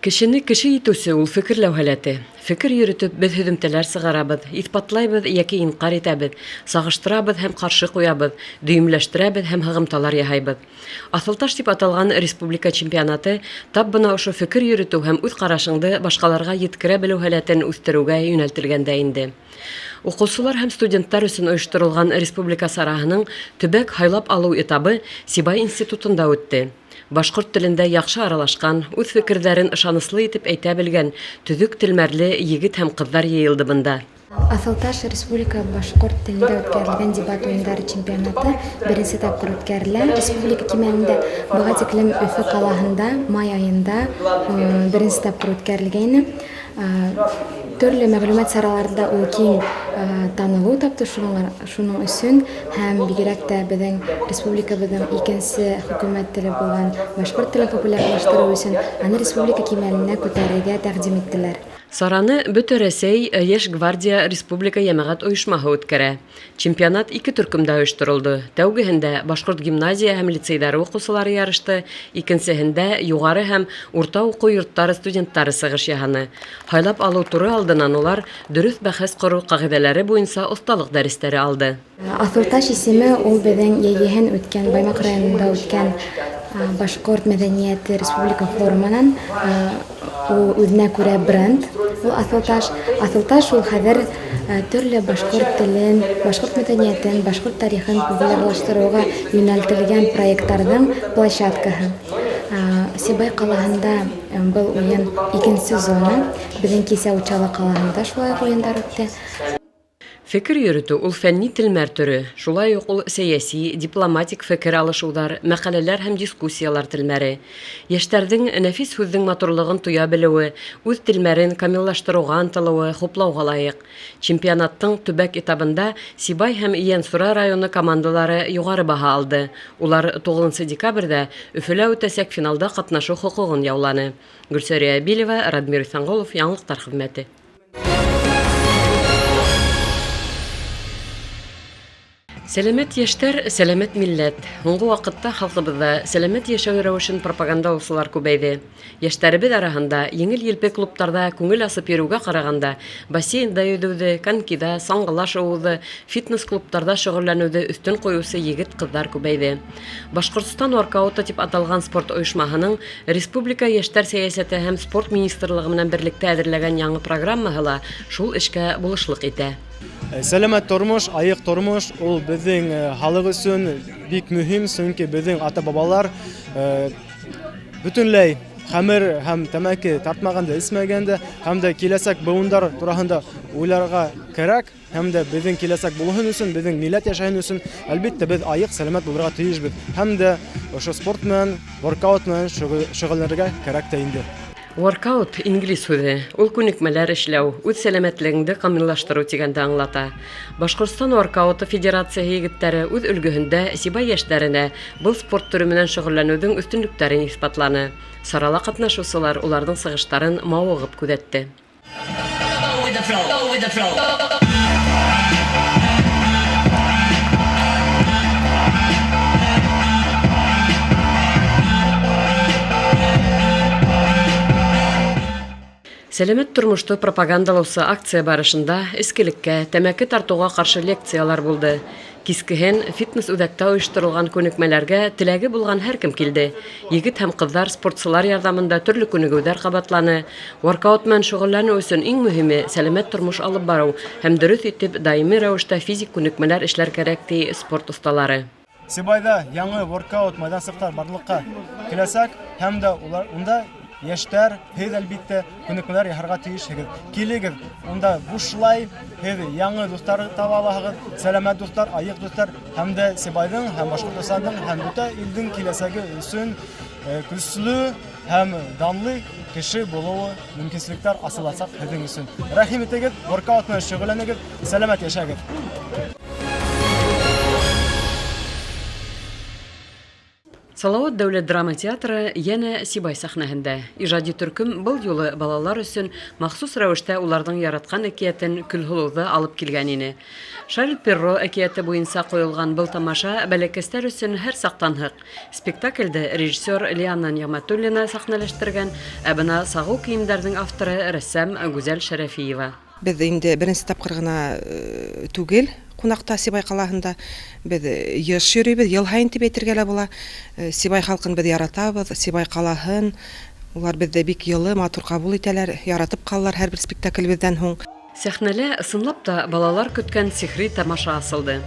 Кешене кеше итүсе ул фекерләү һәләте. Фекер йөрөтөп, без һөҙөмтәләр сығарабыҙ, иҫбатлайбыҙ йәки инҡар итәбеҙ, сағыштырабыҙ һәм ҡаршы ҡуябыҙ, дөйөмләштерәбеҙ һәм һығымталар яһайбыҙ. Аҫылташ дип аталған республика чемпионаты тап бына ошо фекер йөрөтөү һәм үҙ ҡарашыңды башҡаларға еткерә белеү һәләтен үҫтереүгә йүнәлтелгән дә инде. Уҡыусылар һәм студенттар өсөн ойошторолған республика сараһының төбәк һайлап алыу этабы Сибай институтында үтте. Башҡорт телендә яҡшы аралашҡан, үҙ фекерҙәрен ышаныслы итеп әйтә белгән төҙөк телмәрле егет һәм ҡыҙҙар йыйылды бында. Аҫылташ республика башҡорт телендә үткәрелгән дебат уйындары чемпионаты беренсе тапҡыр үткәрелә. Республика кимәлендә быға тиклем Өфө ҡалаһында май айында беренсе тапҡыр үткәрелгәйне. Төрлө мәғлүмәт сараларында ул киң танылыу тапты, шуның өсөн һәм бигерәк тә беҙҙең республикабыҙҙың икенсе хөкүмәт теле булған башҡорт телен популярлаштырыу өсөн аны республика кимәленә күтәрергә тәҡдим иттеләр. Сараны Бөтә Рәсәй Йәш гвардия республика йәмәғәт ойошмаһы үткәрә. Чемпионат ике төркөмдә ойошторолдо. Тәүгеһендә башҡорт гимназия һәм лицейҙары уҡыусылары ярышты, икенсеһендә юғары һәм урта уҡыу йорттары студенттары сығыш яһаны. Һайлап алыу туры алдынан улар дөрөҫ бәхәс ҡороу ҡағиҙәләре буйынса оҫталыҡ дәрестәре алды. Аҫылташ исеме ул беҙҙең йәйгеһен үткән Баймаҡ районында үткән башҡорт мәҙәниәте республика форумынан, ул үҙенә күрә бренд, ул Аҫылташ. Аҫылташ ул хәҙер төрлө башҡорт телен, башҡорт мәҙәниәтен, башҡорт тарихын популярлаштырыуға йүнәлтелгән проекттарҙың площадкаһы. Сибай ҡалаһында был уйын икенсе зона, беҙҙең кисә Учалы ҡалаһында шулай уҡ уйындар үтте. Фекер йөрөтөү ул фәнни телмәр төрө, шулай уҡ ул сәйәси, дипломатик фекер алышыуҙар, мәҡәләләр һәм дискуссиялар телмәре. Йәштәрҙең нәфис һүҙҙең матурлығын тоя белеүе, үҙ телмәрен камиллаштырыуға ынтылыуы хуплауға лайыҡ. Чемпионаттың төбәк этабында Сибай һәм Ейәнсура районы командалары юғары баһа алды. Улар 9 декабрҙә Өфөлә үтәсәк финалда ҡатнашыу хоҡуғын яуланы. Гөлсәрия Әбилева, Радмир Иҫәнғолов, Яңылыҡтар хеҙмәте. Сәләмәт йәштәр, сәләмәт милләт. Һуңғы ваҡытта халҡыбыҙҙа сәләмәт йәшәү рәүешен пропагандалаусылар күбәйҙе. Йәштәребеҙ араһында еңел-елпе клубтарҙа күңел асып йөрөүгә ҡарағанда, бассейнда йөҙөүҙе, конькиҙа, саңғыла шыуыуҙы, фитнес-клубтарҙа шөғөлләнеүҙе өҫтөн ҡуйыусы егет-ҡыҙҙар күбәйҙе. Башҡортостан воркауты тип аталған спорт ойошмаһының республика йәштәр сәйәсәте һәм спорт министрлығы менән берлектә әҙерләгән яңы программаһы ла шул эшкә булышлыҡ итә. Сәләмәт тормош, айыҡ тормош ул беҙҙең халыҡ өсөн бик мөһим, сөнки беҙҙең ата-бабалар бөтөнләй хәмер һәм тәмәке тартмаған да, эсмәгән дә, һәм дә киләсәк быуындар тураһында уйларға кәрәк. Һәм дә беҙҙең киләсәк булһын өсөн, беҙҙең милләт йәшәһен өсөн, әлбиттә, беҙ айыҡ, сәләмәт булырға тейешбеҙ. Һәм дә ошо спорт менән, воркаут менән шөғөлләнергә кәрәк тә инде. Воркаут, инглиз һүҙе. Ул күнекмәләр эшләү, үҙ сәләмәтлегеңде камиллаштырыу тигәнде аңлата. Башҡортостан воркауты федерацияһы егеттәре үҙ өлгөһөндә Сибай йәштәренә был спорт төрө менән шөғөлләнеүҙең өҫтөнлөктәрен иҫбатланы. Сарала ҡатнашыусылар уларҙың сығыштарын мауығып күҙәтте. Сәләмәт тормошто пропагандалаусы акция барышында эскелеккә, тәмәке тартыуға ҡаршы лекциялар булды. Кискеһен фитнес-үҙәктә ойошторолған күнекмәләргә теләге булған һәр кем килде. Егет һәм ҡыҙҙар спортсылар ярҙамында төрлө күнегеүҙәр ҡабатланы. Воркаут менән шөғөлләнеү өсөн иң мөһиме сәләмәт тормош алып барыу һәм дөрөҫ итеп даими рәүештә физик күнекмәләр эшләр кәрәк, ти спорт оҫталары. Сибайҙа яңы воркаут майҙансыҡтар барлыҡҡа киләсәк һәм дә улар унда йәштәр, һеҙ әлбиттә күнекмәләр яһарға тейешһегеҙ. Килегеҙ, унда бушлай һеҙ яңы дуҫтар таба алаһығыҙ, сәләмәт дуҫтар, айыҡ дуҫтар һәм дә Сибайҙың һәм Башҡортостандың һәм бөтә илдең киләсәге өсөн көслө һәм данлы кеше булыуы мөмкинселектәр асыласаҡ һеҙҙең өсөн. Рәхим итегеҙ, воркаут менән шөғөлләнегеҙ, сәләмәт йәшәгеҙ. Салават дәүләт драма театры янә Сибай сәхнәһендә. Ижади төркөм был юлы балалар өсөн махсус рәүештә уларҙың яратҡан әкиәтен Көлһылыуҙы алып килгән ине. Шарль Перро әкиәте буйынса ҡойолған был тамаша бәләкәстәр өсөн һәр саҡ танһыҡ. Спектаклде режиссер Лиана Ниғмәтуллина сәхнәләштергән, ә бына сағыу кейемдәрҙең авторы рәссам Гүзәл Шәрәфиева. Беҙ инде беренсе тапҡыр ғына түгел ҡунаҡта Сибай ҡалаһында. Беҙ йыш йөрөйбөҙ, йыл һайын тип әйтергә лә була. Сибай халҡын беҙ яратабыҙ, Сибай ҡалаһын. Улар беҙҙе бик йылы, матур ҡабул итәләр, яратып ҡалалар һәр бер спектаклебеҙҙән һуң. Сәхнәлә ысынлап та балалар көткән сихри тамаша асылды.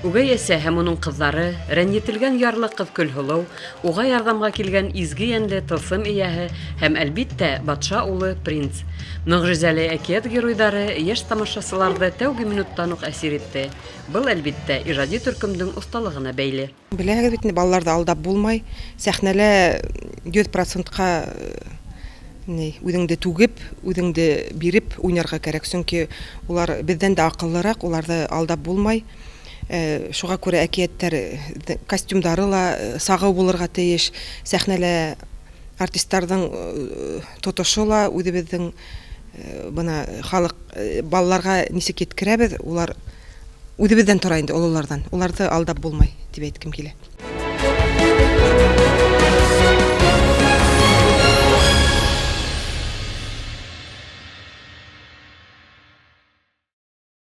Үгәй әсә һәм уның ҡыҙҙары, рәнйетелгән ярлы ҡыҙ Көлһылыу, уға ярҙамға килгән изге йәнле тылсым эйәһе һәм, әлбиттә, батша улы принц. Мөғжизәле әкиәт геройҙары йәш тамашасыларҙы тәүге минуттан уҡ әсир итте. Был, әлбиттә, ижади төркөмдөң оҫталығына бәйле. Беләһегеҙ бит инде, балаларҙы алдап булмай. Сәхнәлә 100 процентҡа ни, үҙеңде түгеп, үҙеңде биреп уйнарға кәрәк. Сөнки улар беҙҙән дә аҡыллыраҡ, уларҙы алдап булмай. Шуға күрә әкиәттәр костюмдары ла сағыу булырға тейеш. Сәхнәлә артистарҙың тотошо ла үҙебеҙҙең бына халыҡ балаларға нисек еткерәбеҙ, улар үҙебеҙҙән тора инде, ололарҙан. Уларҙы алдап булмай, тип әйткем килә.